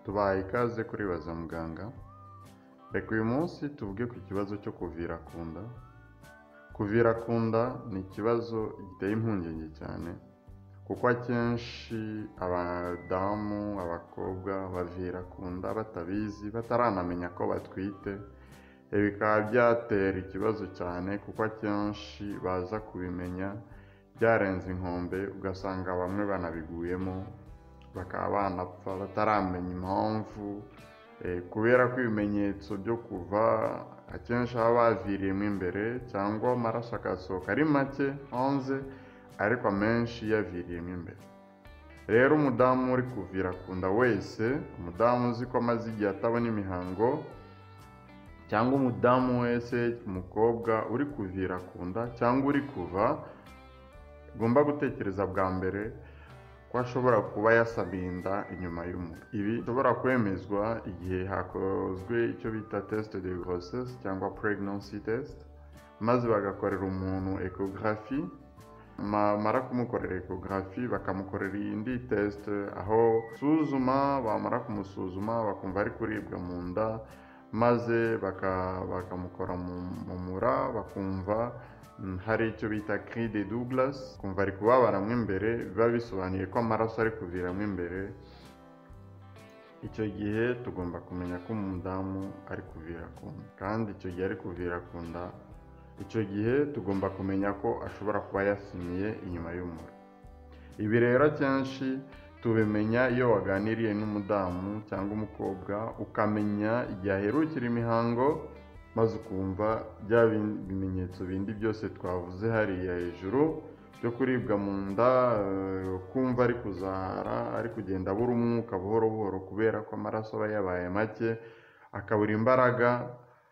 Tubahaye ikaze kuri Baza Muganga. Reka uyu munsi tuvuge ku kibazo cyo kuvira ku nda. Kuvira ku nda ni ikibazo giteye impungenge cyane, kuko akenshi abadamu, abakobwa bavira ku nda batabizi, bataranamenya ko batwite. Ibi bikaba byatera ikibazo cyane, kuko akenshi baza kubimenya byarenze inkombe, ugasanga bamwe banabiguyemo, bakaba banapfa bataramenya impamvu, kubera ko ibimenyetso byo kuva akenshi baba baviriyemo imbere, cyangwa amaraso agasohoka ari make hanze, ariko amenshi yaviriyemo imbere. Rero umudamu uri kuvira ku nda wese, umudamu uzi ko amaze igihe atabona imihango, cyangwa umudamu wese, umukobwa uri kuvira ku nda cyangwa uri kuva, ugomba gutekereza bwa mbere ko ashobora kuba yasabiye inda inyuma y'umura. Ibi bishobora kwemezwa igihe hakozwe icyo bita test de grossesse cyangwa pregnancy test, maze bagakorera umuntu ecography. Bamara kumukorera ecography bakamukorera indi test aho suzuma, bamara kumusuzuma bakumva ari kuribwa mu nda, maze bakamukora mu mura, bakumva hari icyo bita cri de Douglas, kumva ari kubabaramo imbere, biba bisobanuye ko amaraso ari kuviramo imbere. Icyo gihe tugomba kumenya ko umudamu ari kuvira ku nda, kandi icyo gihe ari kuvira ku nda, icyo gihe tugomba kumenya ko ashobora kuba yasimiye inyuma y'umura. Ibi rero akenshi tubimenya iyo waganiriye n'umudamu cyangwa umukobwa, ukamenya igihe aherukira imihango, maze ukumva bya bimenyetso bindi byose twavuze hariya hejuru byo kuribwa mu nda, kumva ari kuzahara, ari kugenda abura umwuka buhoro buhoro kubera ko amaraso aba yabaye make, akabura imbaraga,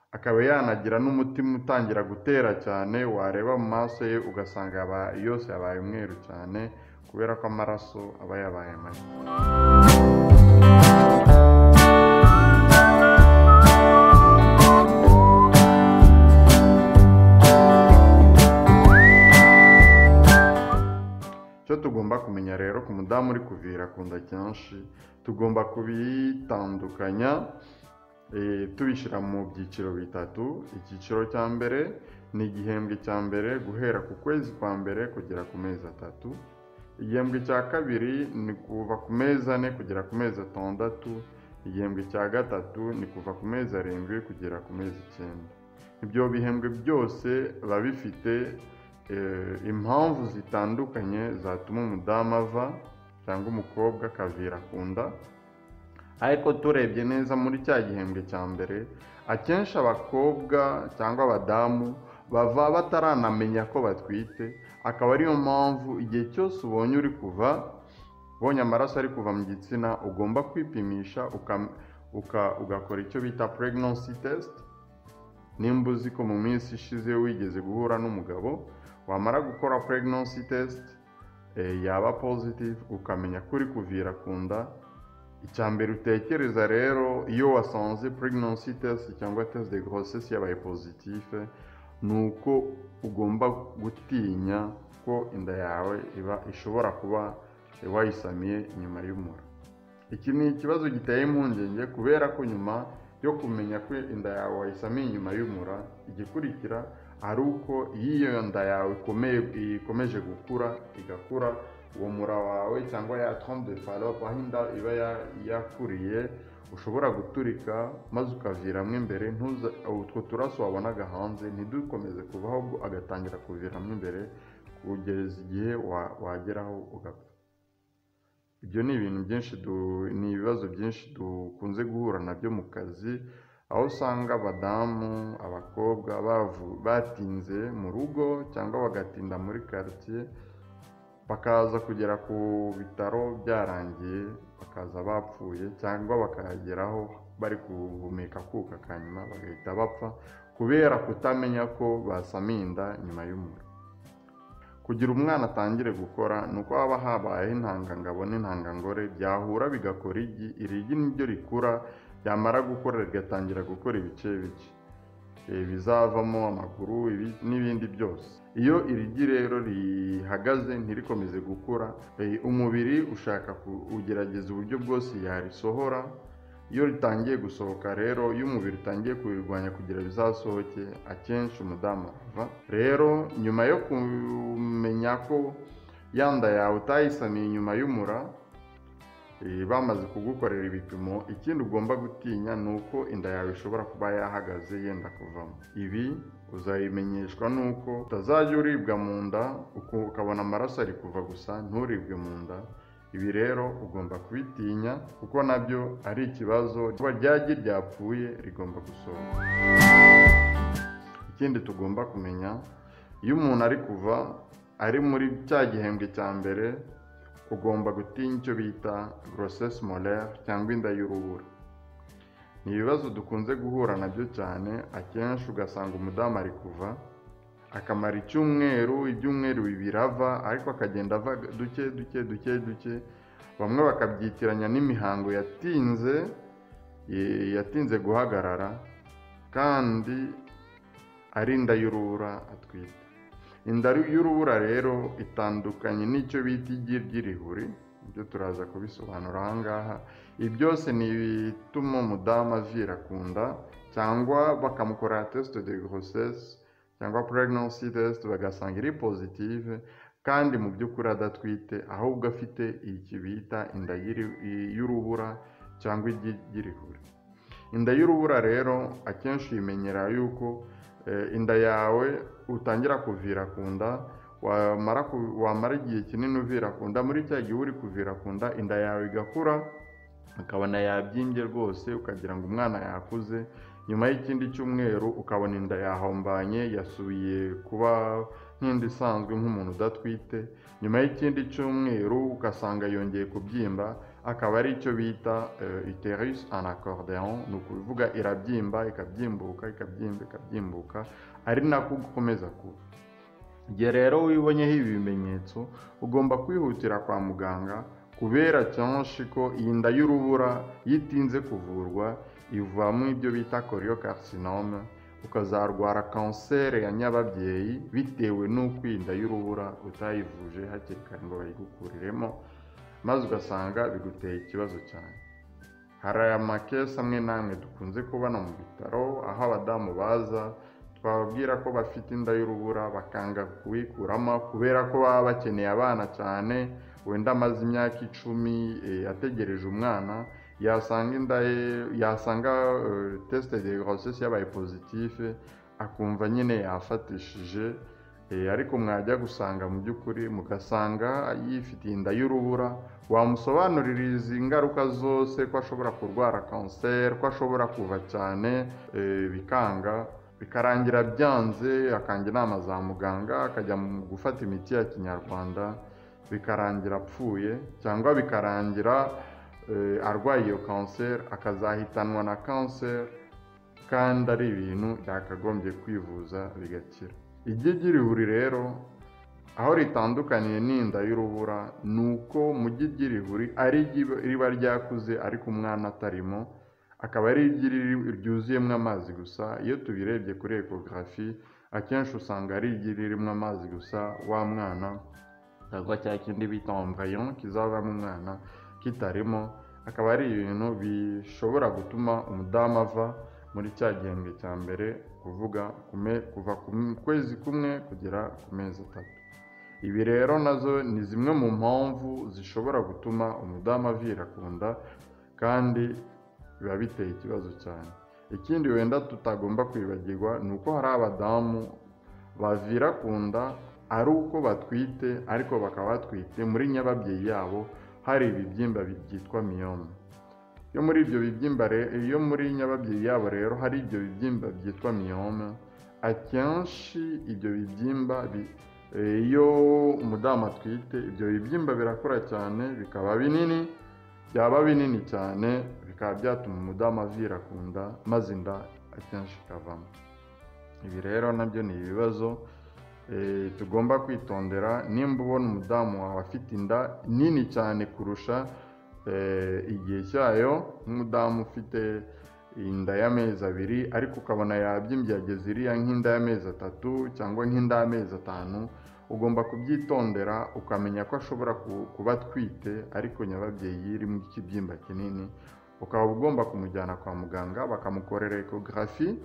akaba yanagira n'umutima utangira gutera cyane, wareba mu maso ye ugasanga yose yabaye umweru cyane kubera ko amaraso aba yabaye make. Icyo tugomba kumenya rero ku mudamu uri kuvira ku nda kenshi, tugomba kubitandukanya, tubishyira mu byiciro bitatu. Icyiciro cya mbere ni igihembwe cya mbere, guhera ku kwezi kwa mbere kugera ku mezi 3. Igihembwe cya kabiri ni kuva ku mezi 4 kugera ku mezi 6. Igihembwe cya gatatu ni kuva ku mezi 7 kugera ku mezi 9. Ibyo bihembwe byose biba bifite impamvu zitandukanye zatuma umudamu ava cyangwa umukobwa akavira ku nda. Ariko turebye neza muri cya gihembwe cya mbere, akenshi abakobwa cyangwa abadamu bava bataranamenya ko batwite, akaba ariyo mpamvu igihe cyose ubonye uri kuva, ubonye amaraso ari kuva mu gitsina, ugomba kwipimisha ugakora icyo bita pregnancy test. Nimba uzi ko mu minsi ishize wigeze guhura n'umugabo, wamara gukora pregnancy test yaba positive, ukamenya ko uri kuvira ku nda. Icya mbere utekereza rero iyo wasanze pregnancy test cyangwa test de grossesse yabaye positive, ni uko ugomba gutinya ko inda yawe iba ishobora kuba wayisamiye inyuma y'umura. Iki ni ikibazo giteye impungenge, kubera ko nyuma yo kumenya ko inda yawe wayisamiye inyuma y'umura, igikurikira ari uko iyo nda yawe ikomeje gukura, igakura, uwo mura wawe cyangwa ya trompe de Fallope, aho inda iba yakuriye, ushobora guturika maze ukaviramo imbere, utwo turaso wabonaga hanze ntidukomeze kuva, ahubwo agatangira kuviramo imbere kugeza igihe wageraho ugapfa. Ibyo ni ibintu byinshi, ni ibibazo byinshi dukunze guhura nabyo mu kazi, aho usanga abadamu, abakobwa batinze mu rugo cyangwa bagatinda muri quartier, bakaza kugera ku bitaro byarangiye, bakaza bapfuye cyangwa bakageraho bari guhumeka akuka ka nyuma bagahita bapfa kubera kutamenya ko basamiye inda nyuma y'umura. Kugira umwana atangire gukora ni uko haba habayeho intangangabo n'intangangore byahura bigakora igi. Iri gi niryo rikura, ryamara gukora rigatangira gukora ibice bice bizavamo amaguru n'ibindi byose. Iyo iri gi rero rihagaze ntirikomeze gukura, umubiri ushaka ugerageza uburyo bwose yarisohora, Iyo ritangiye gusohoka rero, iyo umubiri utangiye kubirwanya kugira bizasohoke, akenshi umudamu arava. Rero nyuma yo kumenya ko ya nda yawe utayisamiye inyuma y'umura, bamaze kugukorera ibipimo, ikindi ugomba gutinya ni uko inda yawe ishobora kuba yahagaze yenda kuvamo. Ibi uzabimenyeshwa n'uko utazajya uribwa mu nda, ukabona amaraso ari kuva gusa nturibwe mu nda. Ibi rero ugomba kubitinya kuko nabyo ari ikibazo, kuba ryagi ryapfuye rigomba gusohoka. Ikindi tugomba kumenya, iyo umuntu ari kuva ari muri cya gihembwe cya mbere, ugomba gutinya icyo bita grossesse molaire cyangwa inda y'urubura. Ni ibibazo dukunze guhura nabyo cyane, akenshi ugasanga umudamu ari kuva akamara icyumweru, ibyumweru bibiri ava, ariko akagenda ava duke duke duke duke, bamwe bakabyitiranya n'imihango yatinze guhagarara, kandi ari inda y'urubura atwite. Inda y'urubura rero itandukanye n'icyo bita igi ry'irihuri, ibyo turaza kubisobanura aha ngaha. Ibi byose ni ibituma umudamu avira ku nda, cyangwa bakamukorera test de grossesse cyangwa pregnancy test bagasanga iri positive, kandi mu by'ukuri adatwite, ahubwo afite iki bita inda y'urubura cyangwa igi ry'irihuri. Inda y'urubura rero akenshi uyimenyera yuko inda yawe utangira kuvira ku nda, wamara igihe kinini uvira ku nda, muri cya gihe uri kuvira ku nda inda yawe igakura, ukabona yabyimbye rwose, ukagira ngo umwana yakuze. Nyuma y'ikindi cyumweru ukabona inda yahombanye, yasubiye kuba nk'inda isanzwe nk'umuntu udatwite. Nyuma y'ikindi cyumweru ugasanga yongeye kubyimba, akaba ari icyo bita uterus en accordéon, ni ukuvuga irabyimba ikabyimbuka ikabyimba ikabyimbuka, ari nako ukomeza kuba. Igihe rero wibonyeho ibi bimenyetso, ugomba kwihutira kwa muganga, kubera kenshi ko iyi nda y'urubura iyo itinze kuvurwa ivamo ibyo bita choriocarcinome, ukazarwara kanseri ya nyababyeyi bitewe n'uko iyi nda y'urubura utayivuje hakiri kare ngo bayigukuriremo, maze ugasanga biguteye ikibazo cyane. Hari amakesi amwe n'amwe dukunze kubona mu bitaro, aho abadamu baza twababwira ko bafite inda y'urubura bakanga kuyikuramo kubera ko baba bakeneye abana cyane, wenda amaze imyaka 10 ategereje umwana, yasanga inda ye, yasanga test de grossesse yabaye positive, akumva nyine yafatishije, ariko mwajya gusanga mu by'ukuri mugasanga yifitiye inda y'urubura. Wamusobanurira izi ngaruka zose, ko ashobora kurwara kanseri, ko ashobora kuva cyane, bikanga, bikarangira byanze, akanga inama za muganga, akajya mu gufata imiti ya kinyarwanda, bikarangira apfuye, cyangwa bikarangira arwaye iyo kanseri, akazahitanwa na kanseri, kandi ari ibintu byakagombye kwivuza bigakira. Igi ry'irihuri rero aho ritandukaniye n'inda y'urubura ni uko mu gi ry'irihuri ari igi riba ryakuze ariko umwana atarimo, akaba ari igi ryuzuyemo amazi gusa. Iyo tubirebye kuri ekogarafi akenshi usanga ari igi ririmo amazi gusa, wa mwana cyangwa cya kindi bita embryon kizavamo umwana kitarimo, akaba ari ibintu bishobora gutuma umudamu ava muri cya gihembwe cya mbere, kuvuga kuva ku kwezi kumwe kugera ku mezi 3. Ibi rero nazo ni zimwe mu mpamvu zishobora gutuma umudamu avira ku nda, kandi biba biteye ikibazo cyane. Ikindi wenda tutagomba kwibagirwa ni uko hari abadamu bavira ku nda ari uko batwite, ariko bakaba batwite muri nyababyeyi yabo hari ibibyimba byitwa miyome. Iyo muri ibyo bibyimba, iyo muri nyababyeyi yabo rero hari ibyo bibyimba byitwa miyome, akenshi ibyo bibyimba iyo umudamu atwite ibyo bibyimba birakura cyane bikaba binini, byaba binini cyane bikaba byatuma umudamu avira ku nda, maze inda akenshi ikavamo. Ibi rero nabyo ni ibibazo tugomba kwitondera. Nimba ubona umudamu wawe afite inda nini cyane kurusha igihe cyayo, nk'umudamu ufite inda y'amezi 2 ariko ukabona yabyimbye yageze iriya nk'inda y'amezi 3 cyangwa nk'inda y'amezi 5, ugomba kubyitondera ukamenya ko ashobora kuba atwite ariko nyababyeyi irimo ikibyimba kinini, ukaba ugomba kumujyana kwa muganga bakamukorera ecography,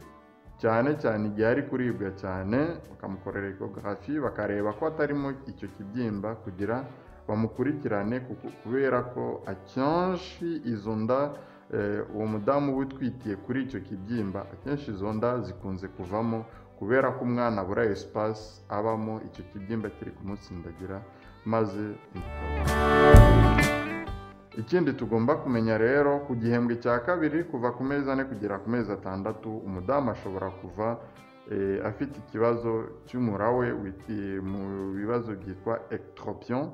cyane cyane igihe ari kuribwa cyane, bakamukorera ecography bakareba ko atarimo icyo kibyimba kugira bamukurikirane, kubera ko akenshi izo nda uwo mudamu uba utwitiye kuri icyo kibyimba, akenshi izo nda zikunze kuvamo kubera ko umwana abura espace abamo, icyo kibyimba kiri kumutsindagira maze. Ikindi tugomba kumenya rero, ku gihembwe cya kabiri kuva ku mezi 4 kugera ku mezi 6, umudamu ashobora kuva afite ikibazo cy'umura we mu bibazo byitwa ectropion.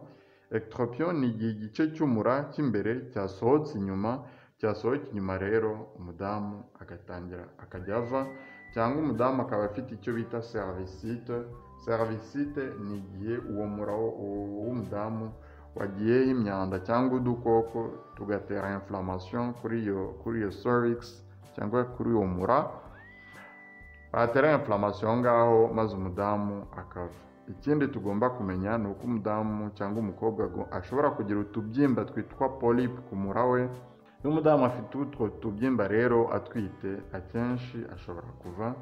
Ectropion ni igihe igice cy'umura cy'imbere cyasohotse inyuma, cyasohoka inyuma rero umudamu agatangira akajya ava, cyangwa umudamu akaba afite icyo bita cervicite. Cervicite ni igihe uwo mura w'umudamu wagiyeho imyanda cyangwa udukoko tugatera inflammation kuri iyo cervix cyangwa kuri uwo mura, batera inflammation ngaho maze umudamu akava. Ikindi tugomba kumenya ni uko umudamu cyangwa umukobwa ashobora kugira utubyimba twitwa polype ku mura we. Iyo umudamu afite utwo tubyimba rero atwite, akenshi ashobora kuva.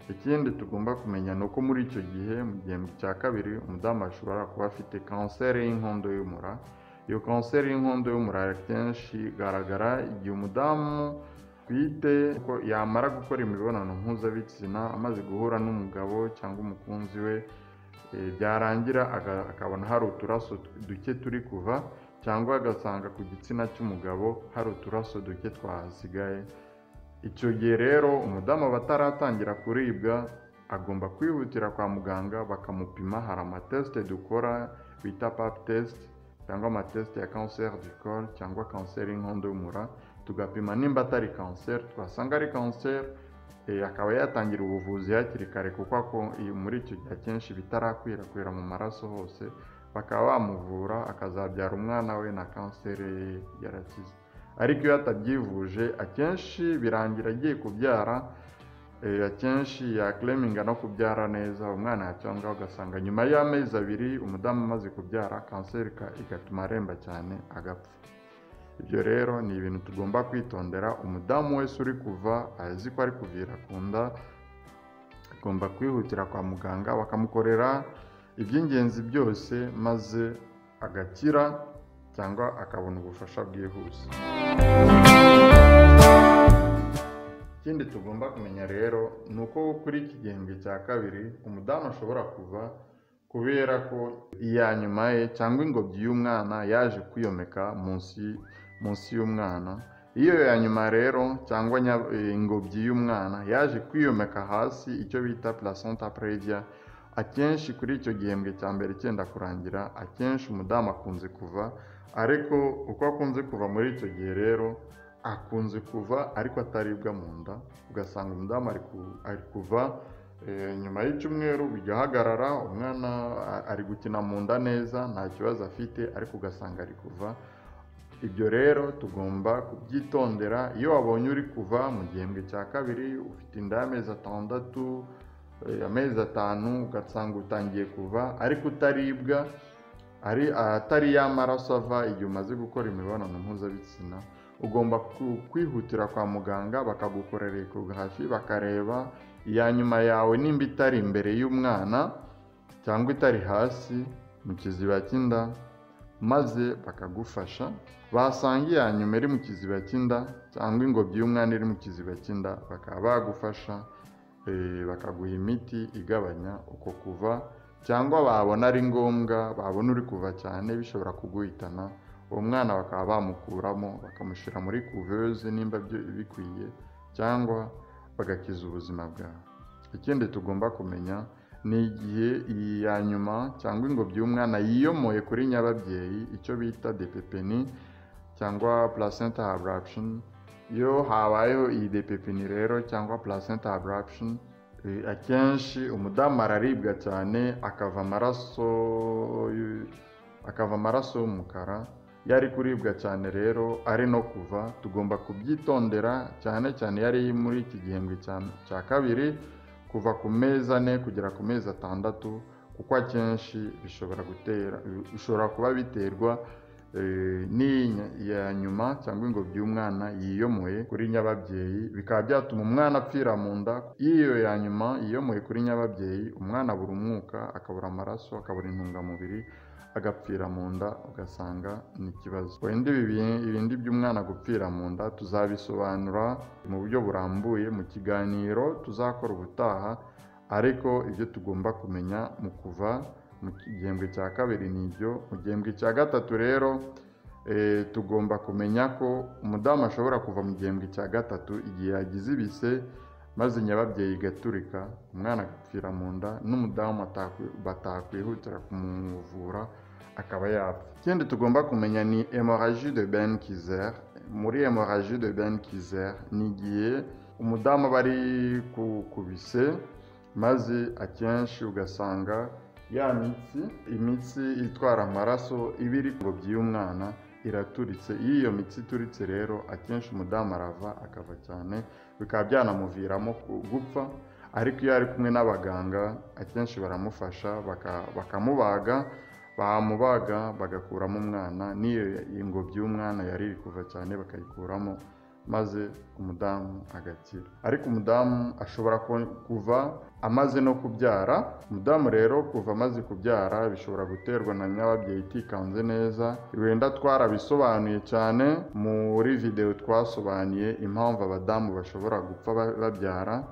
Ikindi tugomba kumenya ni uko muri icyo gihe mu gihembwe cya kabiri umudamu ashobora kuba afite kanseri y'inkondo y'umura. Iyo kanseri y'inkondo y'umura akenshi igaragara igihe umudamu atwite, ko yamara gukora imibonano mpuzabitsina amaze guhura n'umugabo cyangwa umukunzi we, byarangira akabona hari uturaso duke turi kuva, cyangwa agasanga ku gitsina cy'umugabo hari uturaso duke twahasigaye. Icyo gihe rero umudamu aba ataratangira kuribwa, agomba kwihutira kwa muganga bakamupima. Hari amatesite dukora bita pap test cyangwa amatesite ya kanseri du col cyangwa kanseri y'inkondo y'umura, tugapima nimba atari kanseri, twasanga ari kanseri akaba yatangira ubuvuzi hakiri kare, kuko muri icyo gihe akenshi bitarakwirakwira mu maraso hose, bakaba bamuvura akazabyara umwana we na kanseri yarakize. Ariko iyo atabyivuje akenshi birangira agiye kubyara, akenshi yakleminga no kubyara neza umwana, cyangwa ugasanga nyuma y'amezi 2 umudamu amaze kubyara kanseri igatuma aremba cyane agapfa. Ibyo rero ni ibintu tugomba kwitondera. Umudamu wese uri kuva azi ko ari kuvira ku nda, agomba kwihutira kwa muganga bakamukorera iby'ingenzi byose maze agakira cyangwa akabona ubufasha bwihuse. Ikindi tugomba kumenya rero ni uko kuri iki gihembwe cya kabiri umudamu ashobora kuva kubera ko iya nyuma ye cyangwa ingobyi y'umwana yaje kwiyomeka munsi y'umwana. Iyo ya nyuma rero cyangwa ingobyi y'umwana yaje kwiyomeka hasi, icyo bita placenta previa, akenshi kuri icyo gihembwe cya mbere cyenda kurangira, akenshi umudamu akunze kuva. Ariko uko akunze kuva muri icyo gihe rero, akunze kuva ariko ataribwa mu nda, ugasanga umudamu ari kuva nyuma y'icyumweru bigahagarara, umwana ari gukina mu nda neza nta kibazo afite, ariko ugasanga ari kuva. Ibyo rero tugomba kubyitondera. Iyo wabonye uri kuva mu gihembwe cya kabiri, ufite inda y'amezi 6, amezi 5, ugasanga utangiye kuva ariko utaribwa, atari ya maraso ava igihe umaze gukora imibonano mpuzabitsina, ugomba kwihutira kwa muganga bakagukorera ecography, bakareba iya nyuma yawe nimba itari imbere y'umwana cyangwa itari hasi mu kiziba cy'inda, maze bakagufasha. Basanga iya nyuma iri mu kiziba cy'inda cyangwa ingobyi y'umwana iri mu kiziba cy'inda, bakaba bagufasha, bakaguha imiti igabanya uko kuva, cyangwa babona ari ngombwa, babona uri kuva cyane bishobora kuguhitana, uwo mwana bakaba bamukuramo bakamushyira muri couveuse nimba bikwiye, cyangwa bagakiza ubuzima bwawe. Ikindi tugomba kumenya ni igihe iyi ya nyuma cyangwa ingobyi y'umwana yiyomoye kuri nyababyeyi, icyo bita depepeni cyangwa placenta abruption. Iyo habayeho iyi depepeni rero cyangwa placenta abruption, akenshi umudamu araribwa cyane, akava amaraso y'umukara. Iyo ari kuribwa cyane rero ari no kuva, tugomba kubyitondera cyane cyane iyo ari muri iki gihembwe cya kabiri, kuva ku mezi 4 kugera ku mezi 6, kuko akenshi bishobora kuba biterwa ya nyuma cyangwa ingobyi y'umwana yiyomoye kuri nyababyeyi, bikaba byatuma umwana apfira mu nda. Iyo ya nyuma yiyomoye kuri nyababyeyi, umwana abura umwuka, akabura amaraso, akabura intungamubiri, agapfira mu nda, ugasanga ni ikibazo. Wenda ibindi by'umwana gupfira mu nda tuzabisobanura mu buryo burambuye mu kiganiro tuzakora ubutaha, ariko ibyo tugomba kumenya mu kuva mu gihembwe cya kabiri ni ibyo. Mu gihembwe cya gatatu rero tugomba kumenya ko umudamu ashobora kuva mu gihembwe cya gatatu igihe yagize ibise, maze nyababyeyi igaturika, umwana agapfira mu nda, n'umudamu batakwihutira kumuvura akaba yapfa. Ikindi tugomba kumenya ni hémorragie de Bernkiser. Muri hémorragie de Bernkiser ni igihe umudamu aba ari ku bise, maze akenshi ugasanga ya mitsi, imitsi itwara amaraso iba iri ku ngobyi y'umwana iraturitse. Iyo iyo mitsi ituritse rero, akenshi umudamu arava, akava cyane, bikaba byanamuviramo gupfa. Ariko iyo ari kumwe n'abaganga, akenshi baramufasha bakamubaga, bamubaga bagakuramo umwana, n'iyo ingobyi y'umwana yari iri kuva cyane bakayikuramo, maze umudamu agakira. Ariko umudamu ashobora kuva amaze no kubyara. Umudamu rero kuva amaze kubyara bishobora guterwa na nyababyeyi itikanze neza. Wenda twarabisobanuye cyane muri videwo twasobanuye impamvu abadamu bashobora gupfa babyara,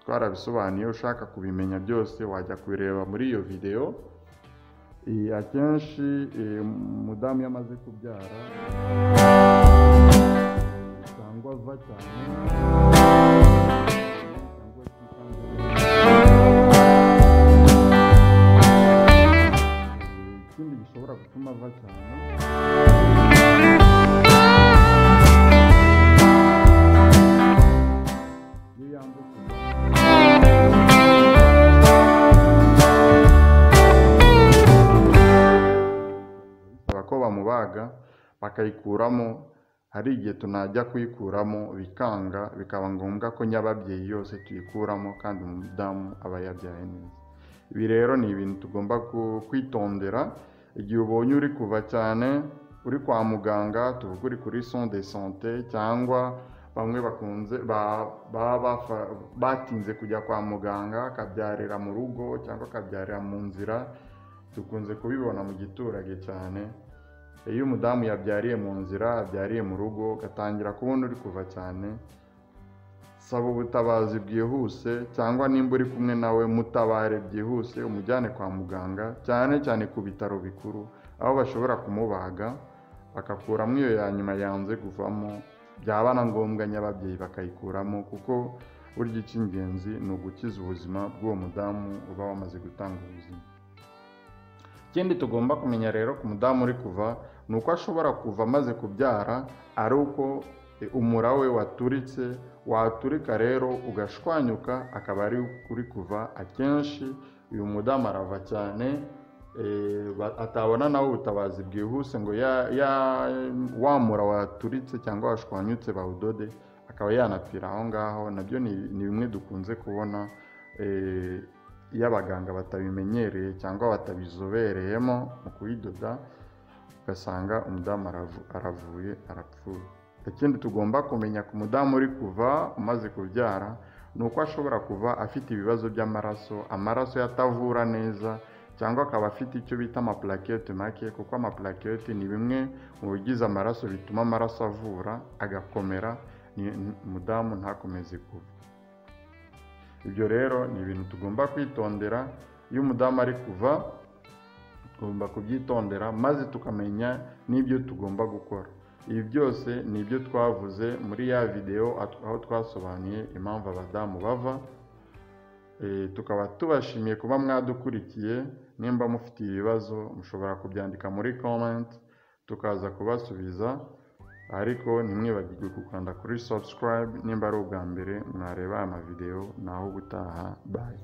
twarabisobanuye. Ushaka kubimenya byose wajya kubireba muri iyo videwo. Akenshi umudamu iyo amaze kubyara cyangwa ava cyane cyangwa atikanze neza, ikindi gishobora gutuma ava cyane iyo yanze kuva. Ko bamubaga bakayikuramo, hari igihe tunajya kuyikuramo bikanga, bikaba ngombwa ko nyababyeyi yose tuyikuramo, kandi umudamu aba yabyaye neza. Ibi rero ni ibintu tugomba kwitondera. Igihe ubonye uri kuva cyane uri kwa muganga, tuvuga uri kuri centre de santé, cyangwa bamwe bakunze baba batinze kujya kwa muganga, akabyarira mu rugo cyangwa akabyarira mu nzira, dukunze kubibona mu giturage cyane. Iyo umudamu yabyariye mu nzira, abyariye mu rugo, ugatangira kubona uri kuva cyane, saba ubutabazi bwihuse, cyangwa nimba uri kumwe nawe mutabare byihuse, umujyane kwa muganga, cyane cyane ku bitaro bikuru, aho bashobora kumubaga bakakuramo iyo ya nyuma yanze kuvamo, byaba na ngombwa nyababyeyi bakayikuramo, kuko burya icy'ingenzi ni ugukiza ubuzima bw'uwo mudamu uba wamaze gutanga ubuzima. Ikindi tugomba kumenya rero ku mudamu uri kuva ni uko ashobora kuva amaze kubyara ari uko umura we waturitse, waturika rero ugashwanyuka, akaba ari uri kuva. Akenshi uyu mudamu arava cyane, atabona nawe ubutabazi bwihuse ngo wa mura waturitse cyangwa washwanyutse bawudode, akaba yanapfira aho ngaho. Nabyo ni bimwe dukunze kubona iyo abaganga batabimenyereye cyangwa batabizobereyemo mu kuyidoda, ugasanga umudamu aravuye arapfuye. Ikindi tugomba kumenya ku mudamu uri kuva umaze kubyara ni uko ashobora kuva afite ibibazo by'amaraso, amaraso yatavura neza, cyangwa akaba afite icyo bita amaplakete make, kuko amaplakete ni bimwe mu bigize amaraso bituma amaraso avura agakomera, umudamu ntakomeze kuva. Ibyo rero ni ibintu tugomba kwitondera. Iyo umudamu ari kuva tugomba kubyitondera, maze tukamenya n'ibyo tugomba gukora. Ibi byose ni ibyo twavuze muri ya videwo aho twasobanuye impamvu abadamu bava. Tukaba tubashimiye kuba mwadukurikiye. Nimba mufite ibibazo mushobora kubyandika muri comment tukaza kubasubiza, ariko ntimwibagirwe gukanda kuri subscribe nimba ari ubwa mbere mwareba aya mavideo. Naho ubutaha, bye.